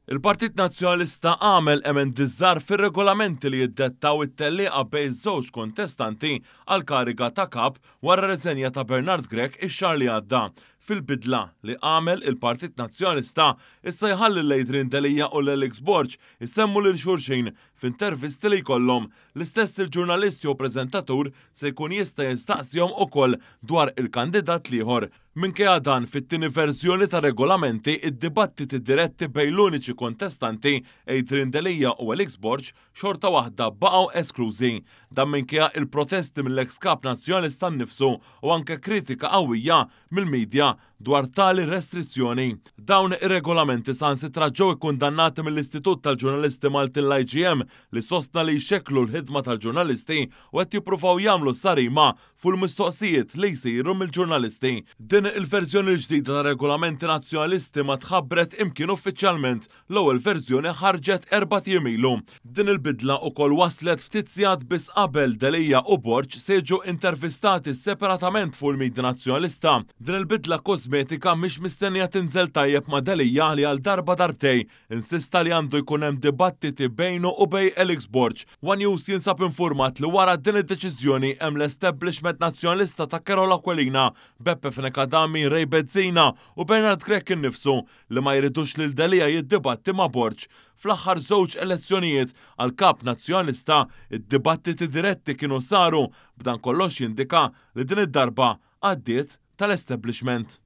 Il-Partit Nazzjonalista għamel emendi żgħar fir-regolamenti li jiddettaw it-tellieqa bejn żewġ kontestanti għall-kariga ta' Kap wara r-riżenja ta' Bernard Grech ix-xahar li għadda. Fil-bidla li għamel il-Partit Nazzjonalista issa jħalli lil Adrian Delia u lil Alex Borg isemmu lil xulxin f'intervisti li jkollhom. L-istess il-ġurnalist jew preżentatur se jkun jista' jistaqsihom ukoll dwar il-kandidat l-ieħor. Minkejja dan, fit-tieni verżjoni tar-regolamenti, id-dibattiti diretti bejn l-uniċi kontestanti, Adrian Delia u Alex Borg, xorta waħda baqgħu esklużi. Dan minkejja il-protesti mill-eks Kap Nazzjonalista nnifsu u anke kritika qawwija mill-media dwar tali restrizzjoni. Dawn ir-regolamenti saħansitra ġew ikkundannati mill-Istitut tal-Ġurnalisti Maltin l-IGM li sostna li jxekklu l-ħidma tal-ġurnalisti u qed jippruvaw jagħmlu sarima fuq il-mistoqsijiet li jsiru mill-ġurnalisti. Din il-verżjoni l-ġdida tar-regolamenti nazzjonalisti ma tħabbret imkien uffiċjalment, l-ewwel verżjoni ħarġet erbat ijiem ilu. Din il-bidla ukoll waslet ftit sigħat biss qabel Delia u Borg se jiġu intervistati separatament fuq il-media nazzjonalista. Din il-bidla kosmetika mhix mistennija tinżel tajjeb ma' Delia li għal darba darbtejn Insista li għandu jkun hemm dibattiti bejnu u bejn Alex Borg. One News jinsab infurmat li wara din id-deċiżjoni hemm l-establishment Nazzjonalista ta' Karol Aquilina, Beppe Fenech Adami, Ray Bezzina u Bernard Grech innifsu li ma jridux lil Delia jiddibatti ma' Borg. Fl-aħħar żewġ elezzjonijiet għal Kap Nazzjonalista, id-dibattiti diretti kienu saru, b'dan kollox jindika li din id-darba għaddiet tal-establishment.